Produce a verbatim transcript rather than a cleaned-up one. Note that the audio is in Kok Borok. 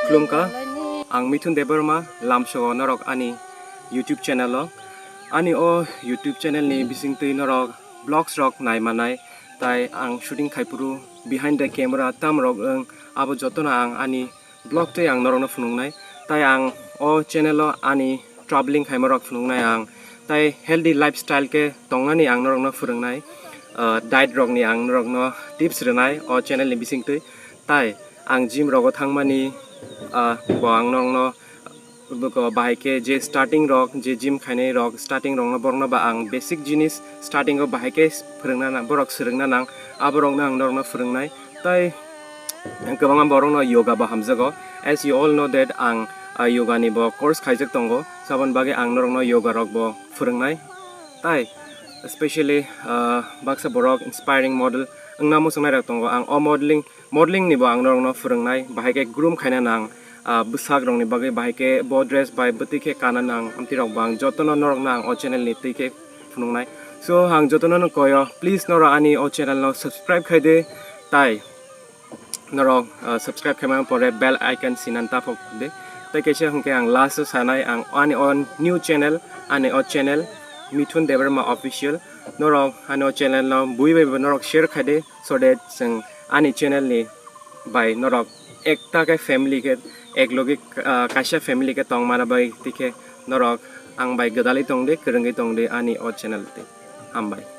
Khulumkha, ang Mithun Debbarma, lamsogo norok ani YouTube channel o. Ani o YouTube channel ni bisingtwi norok vlogs rok nai manai, tai ang shooting khai phuru behind the camera tam rok wng, abo jotono ang ani vlog twi ang norokno phunuknai. Tai ang o channel o ani traveling khaima rok phunuknai ang, tai healthy lifestyle khe tongnani ang norokno phwrwngnai, ah, diet rokni ang norokno tips rwnai o channel ni bisingtwi. Tai ang gym rogo thangmani, ah, bo ang norokno, bwkha bahai khe je starting rok, je gym khainai rok, starting rokno borokno ba ang basic jinis starting o bahai khe phwrwngna nang, borok swrwngna nang, aborokno ang norokno phwrwngnai. Tai kwbangma borokno yoga bo hamjago. As you all know that ang, ah, yoga ni bo course khaijak tongo, saboni bagwi ang norokno yoga rok bo phwrwngnai. Tai specially, ah, baksa borok inspiring model wngna muchungnai rok tongo, ang o modeling, modeling ni bo ang norokno phwrwngnai, bahai khe groom khaina nang, ah, bwsak rokni bagwi bahai khe bo dress bai bwtwi khe kana nang, amtwi rok bo ang jotono norokno ang o channel ni twi khe phunuknai. So ang jotono no koyo, please norok ani o channel no subscribe khai de, tai norok, ah, subscribe khaima pore bell icon sinan taphok de. Tai kaisa hwnkhe ang last o sanai, ang ani o new channel, ani o channel Mithun Debbarma Official. Norok ani o channel no bui bai bo norok share khai de, so that chwng ani channel ni bai norok ekta khe family khe, ek logi, ah, kaisa family khe tong mana bai twi khe norok ang bai gwdalwi tong de, kwrwngwi tong de ani o channel twi. Hambai.